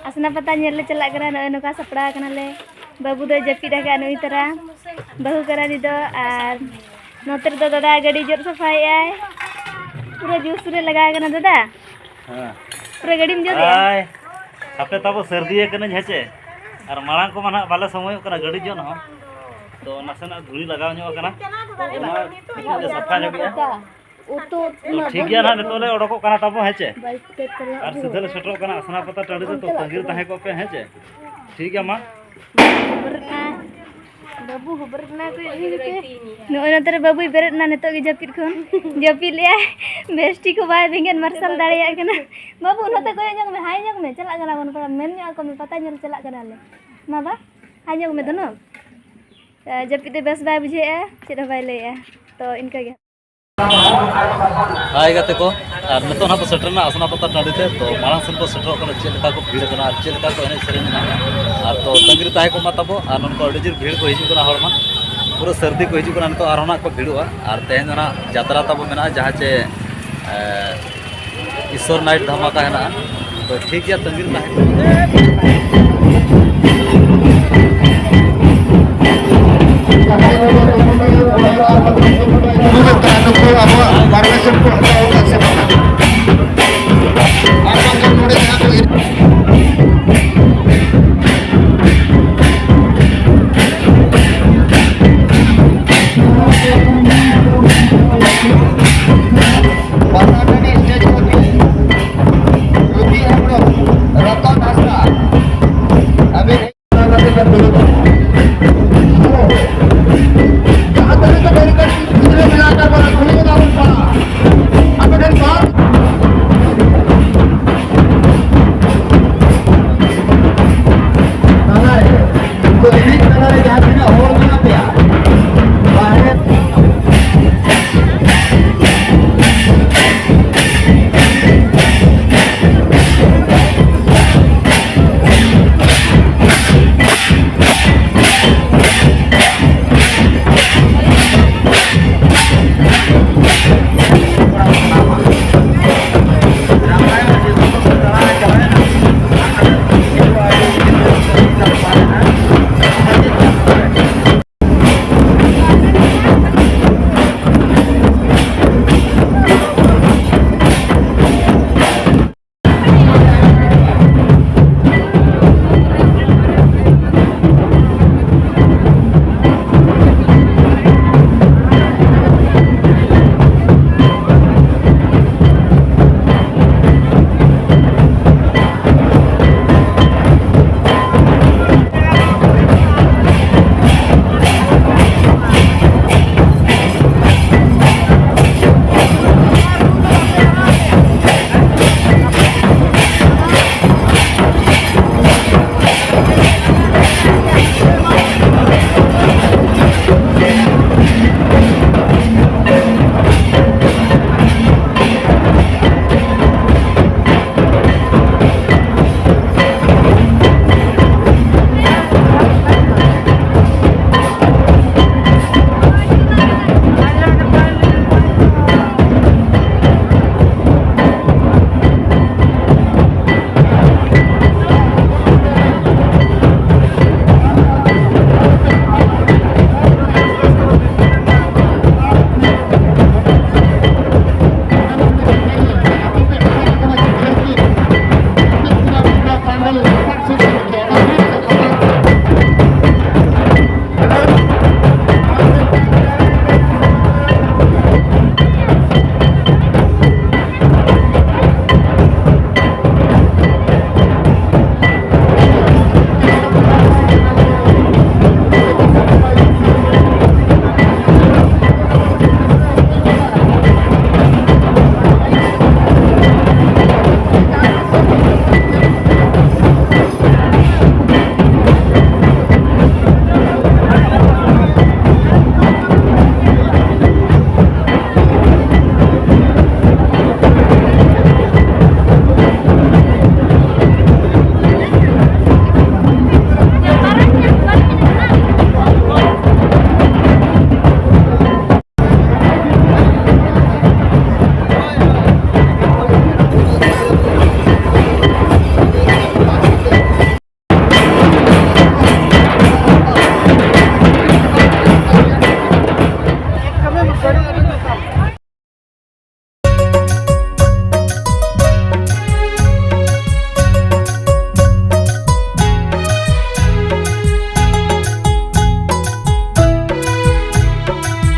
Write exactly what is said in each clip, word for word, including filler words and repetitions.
ᱟᱥᱱᱟ ᱯᱟᱛᱟ ᱧᱮᱞ ᱞᱮ ᱪᱟᱞᱟᱜ ᱠᱟᱱᱟ᱾ ᱱᱚᱜᱼᱚᱭ ᱱᱚᱝᱠᱟ ᱥᱟᱯᱲᱟᱣ ᱠᱟᱱᱟᱞᱮ᱾ ᱵᱟᱹᱵᱩ ᱫᱚᱭ ᱡᱟᱹᱯᱤᱫ ᱟᱠᱟᱫ ᱱᱩᱭ ᱛᱟᱨᱟ, ᱵᱟᱹᱦᱩ ᱠᱟᱱᱟ ᱱᱩᱭ ᱫᱚ᱾ ᱟᱨ ᱱᱚᱛᱮ ᱨᱮᱫᱚ ᱫᱟᱫᱟ ᱜᱟᱹᱰᱤ ᱡᱚᱫ ᱥᱟᱯᱷᱟᱭᱮᱫᱟᱭ᱾ ᱯᱩᱨᱟᱹ ᱡᱳᱨ ᱥᱳᱨ ᱨᱮ ᱞᱟᱜᱟᱣ ᱠᱟᱱᱟ ᱫᱟᱫᱟ᱾ ᱦᱮᱸ᱾ ᱯᱩᱨᱟᱹ ᱜᱟᱹᱰᱤᱢ ᱡᱚᱫᱮᱜᱼᱟ? ᱦᱟᱭ, ᱦᱟᱯᱮ ᱛᱟᱵᱚ ᱥᱟᱹᱨᱫᱤ ᱟᱠᱟᱱᱟᱹᱧ ᱦᱮᱸ ᱪᱮ? ᱟᱨ ᱢᱟᱲᱟᱝ ᱠᱚᱢᱟ ᱱᱟᱦᱟᱜ ᱵᱟᱞᱮ ᱥᱚᱢᱚᱭᱚᱜ ᱠᱟᱱᱟ ᱜᱟᱹᱰᱤ ᱡᱚᱫ ᱦᱚᱸ᱾ ᱛᱚ ᱱᱟᱥᱮᱱᱟᱜ ᱫᱷᱩᱲᱤ ᱞᱟᱜᱟᱣ ᱧᱚᱜ ᱟᱠᱟᱱᱟ᱾ ᱛᱚ ᱚᱱᱟ ᱠᱟᱹᱴᱤᱡ ᱞᱮ ᱥᱟᱯᱷᱟ ᱧᱚᱜᱮᱜᱼᱟ᱾ ᱩᱛᱩ ᱛᱚ ᱴᱷᱤᱠ ᱜᱮᱭᱟ ᱱᱟᱦᱟᱜ, ᱱᱤᱛᱚᱜ ᱞᱮ ᱚᱰᱚᱠᱚᱜ ᱠᱟᱱᱟ ᱛᱟᱵᱚ ᱦᱮᱸ ᱪᱮ? ᱵᱟᱭᱤᱥ ᱛᱮ ᱛᱤᱱᱟᱹᱜ ᱟᱨ ᱥᱤᱫᱷᱟᱹ ᱞᱮ ᱥᱮᱴᱮᱨᱚᱜ ᱠᱟᱱᱟ ᱟᱥᱱᱟ ᱯᱟᱛᱟ ᱴᱟᱺᱰᱤ ᱨᱮ᱾ ᱛᱚ ᱛᱟᱺᱜᱤ ᱨᱮ ᱛᱟᱦᱮᱸ ᱠᱚᱜ ᱯᱮ ᱦᱮᱸ ᱪᱮ? ᱴᱷᱤᱠ ᱜᱮᱭᱟ ᱢᱟ᱾ ᱵᱟᱹᱵᱩ ᱦᱚᱵᱚᱨ ᱠᱟᱱᱟ ᱠᱚ ᱤᱫᱤ ᱠᱟᱛᱮ᱾ ᱱᱚᱜᱼᱚᱭ ᱱᱚᱛᱮ ᱨᱮ ᱵᱟᱹᱵᱩᱭ ᱵᱮᱨᱮᱫ ᱮᱱᱟ ᱱᱤᱛᱚᱜ ᱜᱮ ᱡᱟᱹᱯᱤᱫ ᱠᱷᱚᱱ᱾ ᱡᱟᱹᱯᱤᱫ ᱞᱮᱜᱼᱟᱭ, ᱵᱮᱥ ᱴᱷᱤᱠ ᱦᱚᱸ ᱵᱟᱭ ᱵᱮᱸᱜᱮᱫ ᱢᱟᱨᱥᱟᱞ ᱫᱟᱲᱮᱭᱟᱜ ᱠᱟᱱᱟ᱾ ᱵᱟᱹᱵᱩ ᱱᱚᱛᱮ ᱠᱚᱭᱚᱜ ᱧᱚᱜ ᱢᱮ, ᱦᱟᱭ ᱧᱚᱜ ᱢᱮ, ᱪᱟᱞᱟᱜ ᱠᱟᱱᱟ ᱵᱚᱱ ᱛᱷᱚᱲᱟ, ᱢᱮᱱ ᱧᱚᱜ ᱟᱠᱚ ᱢᱮ ᱯᱟᱛᱟ ᱧᱮᱞ ᱪᱟᱞᱟᱜ ᱠᱟᱱᱟᱞᱮ᱾ ᱢᱟ ᱵᱟ, ᱦᱟᱭ ᱧᱚᱜ ᱢᱮ ᱫᱷᱚᱱᱩ᱾ ᱡᱟᱹᱯᱤᱫ ᱫᱚ ᱵᱮᱥ ᱵᱟᱭ ᱵᱩᱡᱷᱟᱹᱣᱮᱜᱼᱟ, ᱪᱮᱫ ᱦᱚᱸ ᱵᱟᱭ ᱞᱟᱹᱭᱮᱜᱼᱟ᱾ ᱛᱚ ᱤᱱᱠᱟᱹ ᱜᱮ᱾ ᱦᱟᱭ ᱜᱟᱛᱮ ᱠᱚ, ᱟᱨ ᱱᱤᱛᱚᱜ ᱱᱟᱦᱟᱜ ᱵᱚ ᱥᱮᱴᱮᱨᱱᱟ ᱟᱥᱱᱟ ᱯᱟᱛᱟ ᱴᱟᱺᱰᱤ ᱛᱮ᱾ ᱛᱚ ᱢᱟᱲᱟᱝ ᱥᱮᱱ ᱵᱚ ᱥᱮᱴᱮᱨᱚᱜ ᱠᱟᱱᱟ, ᱪᱮᱫ ᱞᱮᱠᱟ ᱠᱚ ᱵᱷᱤᱲ ᱠᱟᱱᱟ ᱟᱨ ᱪᱮᱫ ᱞᱮᱠᱟ ᱠᱚ ᱮᱱᱮᱡ ᱥᱮᱨᱮᱧ ᱠᱟᱱᱟ᱾ ᱟᱨ ᱛᱚ ᱛᱟᱺᱜᱤ ᱨᱮ ᱛᱟᱦᱮᱸ ᱠᱚᱜ ᱢᱟ ᱛᱟᱵᱚ᱾ ᱟᱨ ᱱᱚᱝᱠᱟ ᱟᱹᱰᱤ ᱡᱳᱨ ᱵᱷᱤᱲ ᱠᱚ ᱦᱤᱡᱩᱜ ᱠᱟᱱᱟ ᱦᱚᱲ ᱢᱟ, ᱯᱩᱨᱟᱹ ᱥᱟᱹᱨᱫᱤ ᱠᱚ ᱦᱤᱡᱩᱜ ᱠᱟᱱᱟ ᱱᱤᱛᱚᱜ, ᱟᱨᱦᱚᱸ ᱱᱟᱦᱟᱜ ᱠᱚ ᱵᱷᱤᱲᱚᱜᱼᱟ᱾ ᱟᱨ ᱛᱮᱦᱮᱧ ᱫᱚ ᱱᱟᱦᱟᱜ ᱡᱟᱛᱨᱟ ᱛᱟᱵᱚ ᱢᱮᱱᱟᱜᱼᱟ, ᱡᱟᱦᱟᱸ ᱪᱮ ᱮ, ᱤᱥᱥᱚᱨ ᱱᱟᱭᱤᱴ ᱫᱷᱟᱢᱟᱠᱟ ᱦᱮᱱᱟᱜᱼᱟ᱾ ᱛᱚ ᱴᱷᱤᱠ ᱜᱮᱭᱟ, ᱛᱟᱺᱜᱤ ᱨᱮ ᱛᱟᱦᱮᱸ ᱠᱚᱜ ᱢᱟ᱾ ᱱᱩᱠᱩ ᱟᱵᱚᱣᱟᱜ ᱯᱟᱨᱢᱤᱥᱚᱱ ᱠᱚ ᱦᱟᱛᱟᱣ ᱟᱠᱟᱫ ᱥᱮ ᱵᱟᱝᱟ? ᱟᱨ ᱵᱟᱝᱠᱷᱟᱱ ᱱᱚᱰᱮ ᱡᱟᱦᱟᱸ ᱠᱚ ᱯᱟᱛᱟ ᱴᱟᱺᱰᱤ ᱥᱴᱮᱡ ᱠᱚᱨᱮ ᱨᱚᱵᱤ ᱦᱮᱢᱵᱨᱚᱢ, ᱨᱚᱛᱚᱱ ᱦᱟᱸᱥᱫᱟ, ᱟᱵᱤᱱ ᱡᱟᱦᱟᱸ ᱛᱤᱱᱟᱹᱜ ᱜᱮ ᱵᱮᱨᱤᱠᱮᱰ ᱜᱤᱫᱽᱨᱟᱹ ᱢᱮᱱᱟᱜ ᱟᱠᱟᱫ ᱵᱚᱱᱟ, ᱠᱩᱲᱤ ᱠᱚᱫᱚ ᱟᱵᱚᱱ ᱯᱟᱲᱟᱜᱼᱟ᱾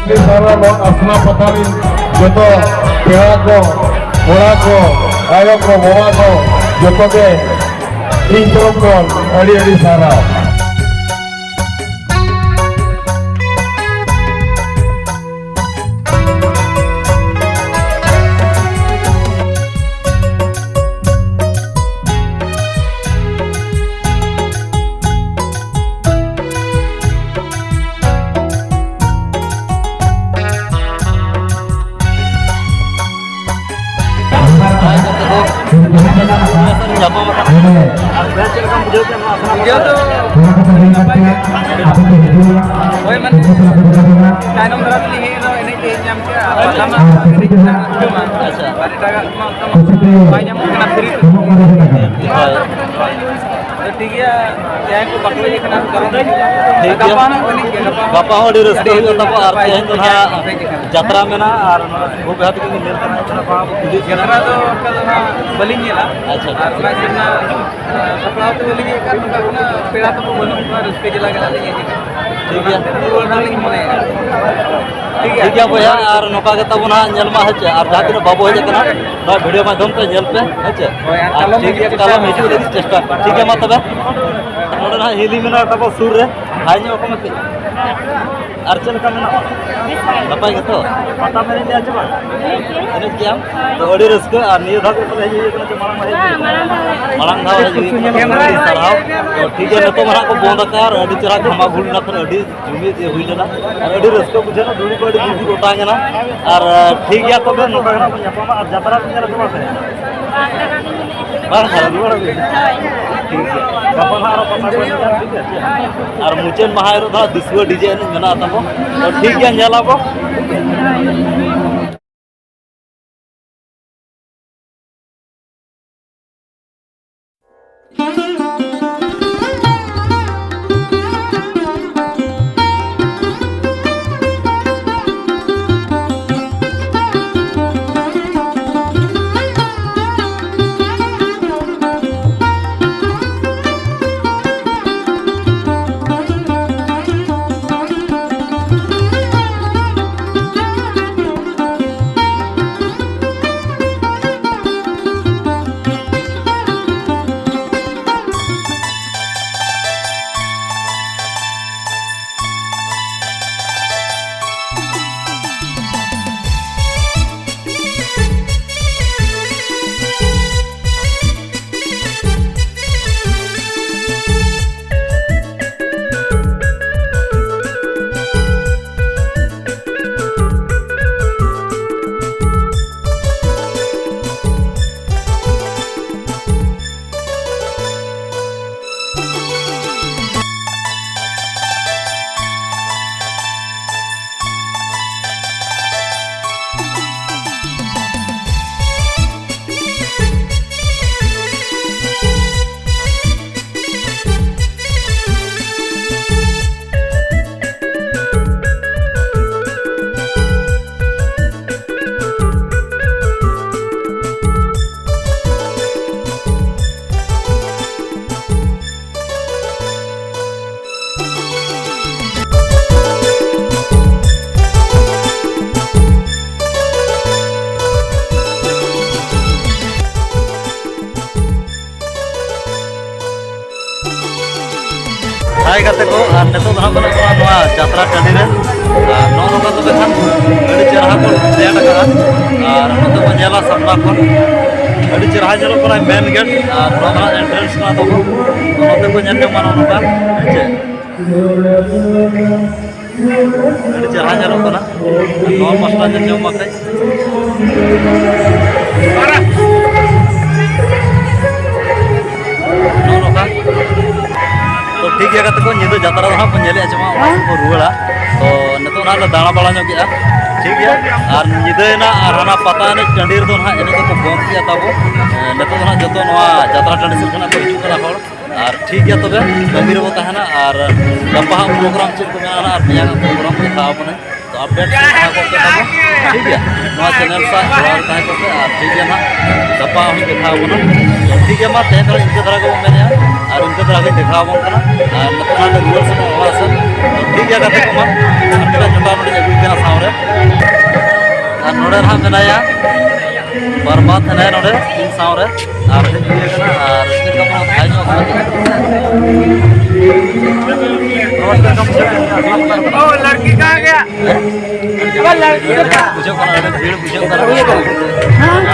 ᱟᱹᱰᱤ ᱥᱟᱨᱦᱟᱣ ᱱᱚᱣᱟ ᱟᱥᱱᱟ ᱯᱟᱛᱷᱟᱢ ᱨᱤᱱ ᱡᱚᱛᱚ ᱯᱮᱲᱟ ᱠᱚ, ᱠᱚᱲᱟ ᱠᱚ, ᱟᱭᱳ ᱠᱚ, ᱵᱟᱵᱟ ᱠᱚ, ᱡᱚᱛᱚ ᱜᱮ ᱤᱧ ᱛᱚᱨᱚᱯ ᱠᱷᱚᱱ ᱟᱹᱰᱤ ᱟᱹᱰᱤ ᱥᱟᱨᱦᱟᱣ᱾ ᱧᱟᱯᱟᱢ ᱟᱠᱟᱱᱟ᱾ ᱟᱨ ᱵᱮᱥ ᱪᱮᱫ ᱞᱮᱠᱟᱢ ᱵᱩᱡᱷᱟᱹᱣ ᱠᱮᱫᱟ ᱱᱚᱣᱟ ᱟᱥᱱᱟ ᱯᱟᱛᱷᱟᱢ? ᱵᱩᱡᱷᱟᱹᱣ ᱫᱚ ᱱᱟᱯᱟᱭ ᱜᱮ᱾ ᱦᱳᱭ, ᱢᱟᱱᱮ ᱛᱟᱭᱱᱚᱢ ᱫᱟᱨᱟᱢ ᱛᱮᱞᱤᱧ ᱦᱮᱡ ᱮᱱ ᱨᱮᱦᱚᱸ ᱮᱱᱮᱡ ᱞᱤᱧ ᱧᱟᱢ ᱠᱮᱫᱟ᱾ ᱟᱨ ᱯᱟᱛᱷᱟᱢ ᱢᱟ ᱮᱱᱮᱡ ᱨᱮᱱᱟᱜ ᱵᱩᱡᱷᱟᱹᱣ ᱢᱟ᱾ ᱟᱪᱪᱷᱟ᱾ ᱟᱨ ᱮᱴᱟᱜᱟᱜ ᱢᱟ ᱚᱱᱠᱟ ᱢᱟ ᱵᱟᱭ ᱧᱟᱢᱚᱜ ᱠᱟᱱᱟ free ᱛᱮ᱾ ᱦᱳᱭ᱾ ᱟᱫᱚ ᱴᱷᱤᱠ ᱜᱮᱭᱟ, ᱡᱟᱦᱟᱸᱭ ᱠᱚ ᱵᱟᱠᱚ ᱦᱮᱡ ᱟᱠᱟᱱᱟ, ᱠᱟᱨᱚᱱ ᱴᱷᱤᱠ ᱜᱮᱭᱟ᱾ ᱜᱟᱯᱟ ᱦᱚᱸ ᱮᱱᱮᱡ ᱜᱮ, ᱜᱟᱯᱟ ᱦᱚᱸ᱾ ᱜᱟᱯᱟ ᱦᱚᱸ ᱟᱹᱰᱤ ᱨᱟᱹᱥᱠᱟᱹ ᱦᱩᱭᱩᱜ ᱛᱟᱵᱚᱱᱟ᱾ ᱟᱨ ᱛᱮᱦᱮᱧ ᱫᱚ ᱱᱟᱦᱟᱜ ᱡᱟᱛᱨᱟ ᱢᱮᱱᱟᱜᱼᱟ, ᱟᱨ ᱱᱚᱰᱮ ᱵᱟᱹᱦᱩ ᱵᱟᱹᱨᱭᱟᱹᱛ ᱠᱚ ᱧᱮᱞ ᱠᱟᱱᱟ, ᱡᱟᱛᱨᱟ ᱫᱚ ᱚᱱᱠᱟ ᱫᱚ ᱱᱟᱦᱟᱜ ᱵᱟᱹᱞᱤᱧ ᱧᱮᱞᱟ᱾ ᱟᱪᱪᱷᱟ᱾ ᱟᱨ ᱚᱱᱟ ᱦᱤᱥᱟᱹᱵ ᱱᱟᱦᱟᱜ ᱥᱟᱯᱲᱟᱣ ᱛᱮ ᱵᱟᱹᱞᱤᱧ ᱦᱮᱡ ᱟᱠᱟᱱ, ᱱᱚᱝᱠᱟ ᱠᱷᱚᱱᱟᱜ ᱯᱮᱲᱟ ᱛᱟᱠᱚ ᱵᱟᱹᱱᱩᱜ ᱠᱚᱣᱟ, ᱨᱟᱹᱥᱠᱟᱹ ᱡᱟᱞᱟ ᱜᱮ ᱱᱟᱦᱟᱜ ᱞᱤᱧ ᱦᱮᱡ ᱟᱠᱟᱱᱟ᱾ ᱴᱷᱤᱠ ᱜᱮᱭᱟ᱾ ᱨᱩᱣᱟᱹᱲ ᱱᱟᱦᱟᱜ ᱞᱤᱧ ᱢᱚᱱᱮᱭᱮᱫᱼᱟ᱾ ᱴᱷᱤᱠ ᱜᱮᱭᱟ᱾ ᱴᱷᱤᱠ ᱜᱮᱭᱟ ᱵᱚᱭᱦᱟ, ᱟᱨ ᱱᱚᱝᱠᱟ ᱜᱮ ᱛᱟᱵᱚᱱ ᱦᱟᱸᱜ ᱧᱮᱞ ᱢᱟ, ᱦᱮᱸ ᱪᱮ? ᱟᱨ ᱡᱟᱦᱟᱸ ᱛᱤᱱᱟᱹᱜ ᱵᱟᱵᱚ ᱦᱮᱡ ᱟᱠᱟᱱᱟ, ᱱᱚᱣᱟ video ᱢᱟᱫᱽᱫᱷᱚᱢ ᱛᱮ ᱧᱮᱞ ᱯᱮ, ᱦᱮᱸ ᱪᱮ? ᱦᱳᱭ, ᱟᱨ ᱟᱨ ᱠᱟᱞᱚᱢ ᱴᱷᱤᱠ ᱦᱤᱡᱩᱜ ᱜᱮᱭᱟ, ᱪᱮᱥᱴᱟᱭ ᱠᱟᱞᱚᱢ ᱯᱮ᱾ ᱦᱤᱡᱩᱜ ᱞᱟᱹᱜᱤᱫ ᱪᱮᱥᱴᱟᱭ ᱯᱮ᱾ ᱴᱷᱤᱠ ᱜᱮᱭᱟ, ᱢᱟ ᱛᱚᱵᱮ᱾ ᱱᱚᱰᱮ ᱱᱟᱦᱟᱜ ᱦᱤᱞᱤ ᱢᱮᱱᱟᱜᱼᱟ ᱛᱟᱵᱚ ᱥᱩᱨ ᱨᱮ, ᱦᱟᱭ ᱧᱚᱜ ᱠᱚ ᱢᱮᱥᱮ᱾ ᱟᱨ ᱪᱮᱫ ᱞᱮᱠᱟ ᱢᱮᱱᱟᱜᱼᱟ? ᱱᱟᱯᱟᱭ ᱜᱮᱛᱚ? ᱯᱟᱛᱟ ᱯᱮ ᱮᱱᱮᱡ ᱞᱮᱜᱼᱟ ᱪᱮ ᱵᱟᱝ? ᱮᱱᱮᱡ ᱠᱮᱜᱼᱟᱢ? ᱛᱚ ᱟᱹᱰᱤ ᱨᱟᱹᱥᱠᱟᱹ᱾ ᱟᱨ ᱱᱤᱭᱟᱹ ᱫᱷᱟᱣ ᱜᱮ ᱯᱟᱞᱮ ᱦᱮᱡ ᱦᱩᱭ ᱠᱟᱱᱟ ᱪᱮ ᱢᱟᱲᱟᱝ ᱢᱟ ᱦᱮᱡ ᱦᱩᱭ ᱠᱟᱱᱟ? ᱢᱟᱲᱟᱝ ᱫᱷᱟᱣ ᱦᱮᱡ ᱦᱩᱭ ᱠᱟᱱᱟ᱾ ᱟᱹᱰᱤ ᱥᱟᱨᱦᱟᱣ᱾ ᱛᱚ ᱴᱷᱤᱠ ᱜᱮᱭᱟ, ᱱᱤᱛᱚᱜ ᱢᱟ ᱱᱟᱦᱟᱜ ᱠᱚ ᱵᱚᱱᱫ ᱟᱠᱟᱫᱼᱟ, ᱟᱨ ᱟᱹᱰᱤ ᱪᱮᱦᱨᱟ ᱜᱷᱟᱢᱟ ᱜᱷᱩᱞ ᱮᱱᱟ, ᱛᱟᱦᱞᱮ ᱟᱹᱰᱤ ᱡᱩᱢᱤᱫ ᱜᱮ ᱦᱩᱭ ᱞᱮᱱᱟ᱾ ᱟᱨ ᱟᱹᱰᱤ ᱨᱟᱹᱥᱠᱟᱹ ᱵᱩᱡᱷᱟᱹᱣ ᱮᱱᱟ, ᱫᱷᱩᱲᱤ ᱠᱚ ᱟᱹᱰᱤ ᱡᱳᱨ ᱡᱳᱨ ᱚᱴᱟᱝ ᱮᱱᱟ᱾ ᱟᱨ, ᱟᱨ, ᱴᱷᱤᱠ ᱜᱮᱭᱟ, ᱛᱚᱵᱮ ᱱᱚᱝᱠᱟ ᱜᱮ ᱱᱟᱜ ᱵᱚᱱ ᱧᱟᱯᱟᱢᱟ᱾ ᱟᱨ ᱡᱟᱛᱨᱟ ᱵᱚᱱ ᱧᱮᱞᱟ ᱥᱮ ᱵᱟᱝ ᱛᱮᱦᱮᱧ? ᱵᱟᱝ ᱥᱟᱨᱟ ᱨᱩᱣᱟᱹᱲ ᱟᱹᱜᱩᱭ ᱢᱮ᱾ ᱴᱷᱤᱠ ᱜᱮᱭᱟ, ᱜᱟᱯᱟ ᱱᱟᱜ ᱟᱨᱚ ᱯᱟᱛᱟ ᱠᱚ ᱮᱱᱮᱡᱟ, ᱴᱷᱤᱠ ᱜᱮᱭᱟ? ᱟᱨ ᱢᱩᱪᱟᱹᱫ ᱢᱟᱦᱟ ᱦᱤᱞᱳᱜ ᱫᱚ ᱦᱟᱸᱜ ᱫᱤᱥᱩᱣᱟᱹ DJ ᱮᱱᱮᱡ ᱢᱮᱱᱟᱜᱼᱟ ᱛᱟᱵᱚ᱾ ᱛᱚ, ᱴᱷᱤᱠ ᱜᱮᱭᱟ, ᱧᱮᱞ ᱟᱵᱚ᱾ ᱜᱟᱛᱮ ᱠᱚ, ᱟᱨ ᱱᱤᱛᱚᱜ ᱫᱚ ᱦᱟᱸᱜ ᱢᱮᱱᱟᱜ ᱵᱚᱱᱟ ᱱᱚᱣᱟ ᱡᱟᱛᱨᱟ ᱴᱟᱺᱰᱤ ᱨᱮ᱾ ᱟᱨ ᱱᱚᱜᱼᱚ ᱱᱚᱝᱠᱟ ᱛᱚᱵᱮ ᱠᱷᱟᱱ ᱟᱹᱰᱤ ᱪᱮᱦᱨᱟ ᱠᱚ ᱞᱮᱴ ᱟᱠᱟᱫᱼᱟ᱾ ᱟᱨ ᱱᱚᱛᱮ ᱵᱚᱱ ᱧᱮᱞᱟ ᱥᱟᱢᱱᱟ ᱠᱷᱚᱱ ᱟᱹᱰᱤ ᱪᱮᱦᱨᱟ ᱧᱮᱞᱚᱜ ᱠᱟᱱᱟ ᱢᱮᱱ ᱜᱮᱴ᱾ ᱟᱨ ᱱᱚᱣᱟ ᱫᱚ ᱦᱟᱸᱜ ᱮᱱᱴᱨᱮᱱᱥ ᱠᱟᱱᱟ ᱛᱟᱵᱚᱱ᱾ ᱱᱚᱛᱮ ᱠᱚ ᱧᱮᱞ ᱧᱟᱢᱟ ᱱᱚᱜᱼᱚ ᱱᱚᱝᱠᱟ, ᱦᱮᱸ ᱪᱮ? ᱟᱹᱰᱤ ᱪᱮᱦᱨᱟ ᱧᱮᱞᱚᱜ ᱠᱟᱱᱟ᱾ ᱱᱚᱣᱟ ᱯᱟᱥᱴᱟ ᱧᱮᱞ ᱧᱟᱢ ᱢᱟᱯᱮ᱾ ᱱᱚᱜᱼᱚ ᱱᱚᱝᱠᱟ᱾ ᱛᱚ ᱴᱷᱤᱠ ᱜᱮᱭᱟ ᱜᱟᱛᱮ ᱠᱚ, ᱧᱤᱫᱟᱹ ᱡᱟᱛᱨᱟ ᱫᱚ ᱦᱟᱸᱜ ᱵᱚᱱ ᱧᱮᱞᱮᱫᱼᱟ ᱪᱮ ᱵᱟᱝ, ᱚᱲᱟᱜ ᱥᱮᱫ ᱵᱚᱱ ᱨᱩᱣᱟᱹᱲᱟ᱾ ᱛᱚ ᱱᱤᱛᱚᱜ ᱱᱟᱦᱟᱜ ᱞᱮ ᱫᱟᱬᱟ ᱵᱟᱲᱟ ᱧᱚᱜ ᱠᱮᱜᱼᱟ, ᱴᱷᱤᱠ ᱜᱮᱭᱟ᱾ ᱟᱨ ᱧᱤᱫᱟᱹᱭᱮᱱᱟ ᱟᱨ ᱦᱟᱱᱟ ᱯᱟᱛᱟ ᱮᱱᱮᱡ ᱴᱟᱺᱰᱤ ᱨᱮᱫᱚ ᱱᱟᱦᱟᱜ ᱮᱱᱮᱡ ᱫᱚᱠᱚ ᱵᱚᱱᱫ ᱠᱮᱜᱼᱟ ᱛᱟᱵᱚ᱾ ᱮᱸ, ᱱᱤᱛᱚᱜ ᱫᱚ ᱱᱟᱦᱟᱜ ᱡᱚᱛᱚ ᱱᱚᱣᱟ ᱡᱟᱛᱨᱟ ᱴᱟᱺᱰᱤ ᱥᱮᱫ ᱠᱷᱚᱱᱟᱜ ᱠᱚ ᱦᱤᱡᱩᱜ ᱠᱟᱱᱟ ᱦᱚᱲ᱾ ᱟᱨ ᱴᱷᱤᱠ ᱜᱮᱭᱟ ᱛᱚᱵᱮ, ᱠᱟᱹᱢᱤ ᱨᱮᱵᱚ ᱛᱟᱦᱮᱱᱟ᱾ ᱟᱨ ᱜᱟᱯᱟ ᱦᱟᱸᱜ ᱯᱨᱳᱜᱨᱟᱢ ᱪᱮᱫ ᱠᱚ ᱢᱮᱱᱟᱜᱼᱟ ᱟᱨ ᱢᱮᱭᱟᱝ ᱟᱜ ᱯᱨᱳᱜᱨᱟᱢ ᱠᱚ ᱫᱮᱠᱷᱟᱣ ᱟᱵᱚᱱᱟ᱾ ᱛᱚ ᱟᱯᱰᱮᱴ ᱨᱮ ᱛᱟᱦᱮᱸ ᱠᱚᱜ ᱯᱮ ᱛᱟᱵᱚ, ᱴᱷᱤᱠ ᱜᱮᱭᱟ? ᱱᱚᱣᱟ ᱪᱮᱱᱮᱞ ᱥᱟᱶ ᱡᱚᱲᱟᱣ ᱨᱮ ᱛᱟᱦᱮᱸ ᱠᱚᱜ ᱯᱮ᱾ ᱟᱨ ᱴᱷᱤᱠ ᱜᱮᱭᱟ ᱱᱟᱦᱟᱜ, ᱜᱟᱯᱟ ᱦᱚᱸᱧ ᱫᱮᱠᱷᱟᱣ ᱟᱵᱚᱱᱟ᱾ ᱛᱚ ᱴᱷᱤᱠ ᱜᱮᱭᱟ, ᱢᱟ ᱛᱮᱦᱮᱧ ᱫᱚ ᱤᱱᱠᱟᱹ ᱫᱷᱟᱨᱟ ᱜᱮᱵᱚᱱ ᱢᱮᱱᱮᱫᱼᱟ᱾ ᱟᱨ ᱤᱱᱠᱟᱹ ᱫᱷᱟᱨᱟ ᱜᱮᱧ ᱫᱮᱠᱷᱟᱣ ᱟᱵᱚᱱ ᱠᱟᱱᱟ᱾ ᱟᱨ ᱱᱤᱛᱚᱜ ᱱᱟᱦᱟᱜ ᱞᱮ ᱨᱩᱣᱟᱹᱲ ᱥᱮᱱᱚᱜᱼᱟ ᱚᱲᱟᱜ ᱥᱮᱫ᱾ ᱛᱚ ᱴᱷᱤᱠ ᱜᱮᱭᱟ ᱜᱟᱛᱮ ᱠᱚ, ᱢᱟ ᱟᱨ ᱢᱤᱫᱴᱟᱝ ᱡᱚᱴᱟᱣ ᱱᱚᱰᱮᱧ ᱟᱹᱜᱩᱭ ᱠᱟᱱᱟ ᱥᱟᱶᱨᱮ᱾ ᱟᱨ ᱱᱚᱰᱮ ᱱᱟᱦᱟᱜ ᱢᱮᱱᱟᱭᱟ ᱵᱟᱨᱵᱟᱛ, ᱦᱮᱱᱟᱭᱟ ᱱᱚᱰᱮ ᱤᱧ ᱥᱟᱶᱨᱮ᱾ ᱟᱨ ᱦᱮᱡ ᱦᱩᱭ ᱟᱠᱟᱱᱟ, ᱟᱨ ᱪᱮᱫ ᱞᱮᱠᱟ ᱵᱚᱱ ᱛᱟᱦᱮᱸ ᱧᱚᱜ ᱠᱟᱱᱟ᱾ ᱨᱚᱲ ᱪᱮᱫ ᱞᱮᱠᱟ ᱵᱩᱡᱷᱟᱹᱜ ᱠᱟᱱᱟ? ᱞᱟᱲᱠᱤ ᱠᱟᱦᱟᱸ ᱜᱟᱭᱟ? ᱵᱩᱡᱷᱟᱹᱜ ᱠᱟᱱᱟ, ᱟᱹᱰᱤ ᱵᱷᱤᱲ ᱵᱩᱡᱷᱟᱹᱜ ᱠᱟᱱᱟ᱾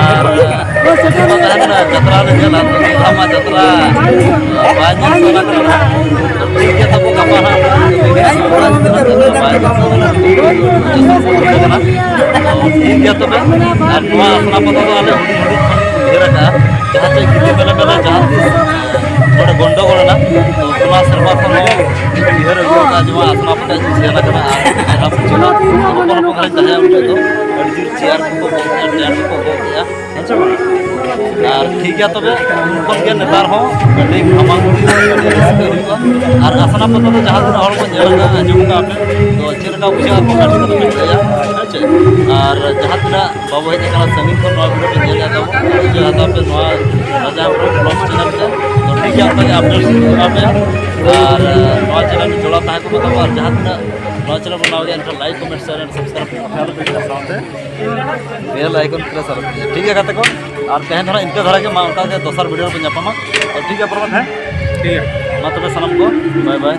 ᱟᱨ ᱱᱚᱝᱠᱟ ᱛᱟᱦᱮᱱ ᱠᱟᱱᱟ, ᱡᱟᱛᱨᱟ ᱞᱮ ᱧᱮᱞᱟ, ᱛᱚ ᱢᱤᱫ ᱫᱷᱟᱣ ᱢᱟ ᱡᱟᱛᱨᱟ ᱵᱟᱭ ᱧᱮᱞ ᱥᱟᱱᱟ ᱠᱟᱱᱟ᱾ ᱴᱷᱤᱠ ᱜᱮᱭᱟ, ᱛᱟᱵᱚ ᱜᱟᱯᱟ ᱦᱟᱸᱜ ᱴᱷᱤᱠ ᱜᱮᱭᱟ ᱛᱚᱵᱮ᱾ ᱟᱨ ᱱᱚᱣᱟ ᱟᱥᱱᱟ ᱯᱟᱛᱟ ᱫᱚ ᱟᱞᱮ ᱦᱩᱰᱤᱧ ᱦᱩᱰᱤᱧ ᱠᱷᱚᱱ ᱩᱭᱦᱟᱹᱨ ᱟᱠᱟᱫᱼᱟ, ᱡᱟᱦᱟᱸ ᱪᱮᱫ ᱜᱤᱫᱽᱨᱟᱹ ᱢᱮᱞᱟ ᱢᱮᱞᱟ ᱡᱟᱦᱟᱸ ᱛᱤᱥ ᱱᱚᱰᱮ ᱜᱚᱱᱰᱚᱜᱳᱞ ᱮᱱᱟ, ᱛᱚ ᱚᱱᱟ ᱥᱮᱨᱢᱟ ᱠᱷᱚᱱ ᱦᱚᱸ ᱩᱭᱦᱟᱹᱨ ᱟᱹᱜᱩ ᱟᱠᱟᱫᱼᱟ ᱡᱮ ᱱᱚᱣᱟ ᱟᱥᱱᱟ ᱯᱟᱛᱟ ᱤᱧ ᱥᱮᱱ ᱟᱠᱟᱱᱟ᱾ ᱟᱨ ᱡᱟᱦᱟᱸ ᱯᱚᱨᱚᱵᱽ ᱠᱚᱨᱮ ᱛᱟᱦᱮᱸ ᱩᱱ ᱡᱚᱦᱚᱜ ᱫᱚ ᱟᱹᱰᱤ ᱡᱳᱨ ᱪᱮᱭᱟᱨ ᱠᱚᱠᱚ ᱜᱚᱜ ᱠᱮᱜᱼᱟ, ᱴᱮᱱᱴ ᱠᱚᱠᱚ ᱜᱚᱜ ᱠᱮᱜᱼᱟ, ᱦᱮᱸ ᱥᱮ ᱵᱟᱝ? ᱟᱨ ᱴᱷᱤᱠ ᱜᱮᱭᱟ ᱛᱚᱵᱮ, ᱩᱱ ᱠᱷᱚᱱ ᱜᱮ ᱱᱮᱛᱟᱨ ᱦᱚᱸ ᱟᱹᱰᱤ ᱫᱷᱟᱢᱟᱠ ᱦᱩᱭᱩᱜᱼᱟ, ᱟᱹᱰᱤ ᱨᱟᱹᱥᱠᱟᱹ ᱦᱩᱭᱩᱜᱼᱟ᱾ ᱟᱨ ᱟᱥᱱᱟ ᱯᱟᱛᱟ ᱫᱚ ᱡᱟᱦᱟᱸ ᱛᱤᱱᱟᱹᱜ ᱦᱚᱲ ᱠᱚ ᱧᱮᱞ ᱟᱠᱟᱫᱼᱟ, ᱟᱸᱡᱚᱢ ᱟᱠᱟᱫ ᱯᱮ, ᱛᱚ ᱪᱮᱫ ᱞᱮᱠᱟ ᱵᱩᱡᱷᱟᱹᱜᱼᱟ, ᱠᱚᱢᱮᱱᱴ ᱠᱟᱛᱮ ᱯᱮ ᱞᱟᱹᱭᱟ, ᱦᱮᱸ ᱪᱮ? ᱟᱨ ᱡᱟᱦᱟᱸ ᱛᱤᱱᱟᱹᱜ ᱵᱟᱵᱚ ᱦᱮᱡ ᱟᱠᱟᱱᱟ ᱥᱟᱺᱜᱤᱧ ᱠᱷᱚᱱ ᱱᱚᱣᱟ ᱵᱷᱤᱰᱤᱭᱳ ᱯᱮ ᱧᱮᱞᱮᱫ ᱛᱟᱵᱚᱱ, ᱵᱩᱡᱷᱟᱹᱣ ᱦᱟᱛᱟᱣ ᱯᱮ ᱱᱚᱣᱟ ᱨᱟᱡᱟ ᱦᱮᱢᱵᱨᱚᱢ ᱵᱞᱚᱜ ᱪᱮᱱᱮᱞ ᱛᱮ᱾ ᱛᱚ ᱴᱷᱤᱠ ᱜᱮᱭᱟ, ᱚᱱᱠᱟ ᱜᱮ ᱟᱯᱰᱮᱴ ᱦᱤᱡᱩᱜ ᱠᱟᱱᱟ ᱯᱮ᱾ ᱟᱨ ᱱᱚᱣᱟ ᱪᱮᱱᱮᱞ ᱨᱮ ᱡᱚᱲᱟᱣ ᱛᱟᱦᱮᱸ ᱠᱚᱜ ᱢᱮ ᱛᱟᱵᱚ᱾ ᱟᱨ ᱡᱟᱦᱟᱸ ᱛᱤᱱᱟᱹᱜ ᱱᱚᱣᱟ ᱪᱮᱱᱮᱞ ᱵᱚᱱ ᱱᱟᱣᱟ ᱜᱮᱭᱟ, ᱮᱱᱠᱷᱟᱱ like, comment, share and subscribe ᱯᱮ᱾ ᱟᱨ ᱥᱟᱶᱛᱮ ᱵᱮᱞ ᱟᱭᱠᱚᱱ ᱯᱨᱮᱥ ᱟᱞᱚ ᱯᱮ ᱦᱤᱲᱤᱧᱟ᱾ ᱴᱷᱤᱠ ᱜᱮᱭᱟ ᱜᱟᱛᱮ ᱠᱚ, ᱟᱨ ᱛᱮᱦᱮᱧ ᱫᱚ ᱱᱟᱦᱟᱜ ᱤᱱᱠᱟᱹ ᱫᱷᱟᱨᱟ ᱜᱮ᱾ ᱢᱟ ᱚᱱᱠᱟ ᱜᱮ ᱫᱚᱥᱟᱨ ᱵᱷᱤᱰᱤᱭᱳ ᱨᱮᱵᱚᱱ ᱧᱟᱯᱟᱢᱟ᱾ ᱛᱚ ᱴᱷᱤᱠ ᱜᱮᱭᱟ ᱯᱨᱚᱢᱚᱫ, ᱦᱮᱸ? ᱴᱷᱤᱠ ᱜᱮᱭᱟ᱾ ᱢᱟ ᱛᱚᱵᱮ ᱥᱟᱱᱟᱢ ᱠᱚ ᱵᱟᱭ ᱵᱟᱭ᱾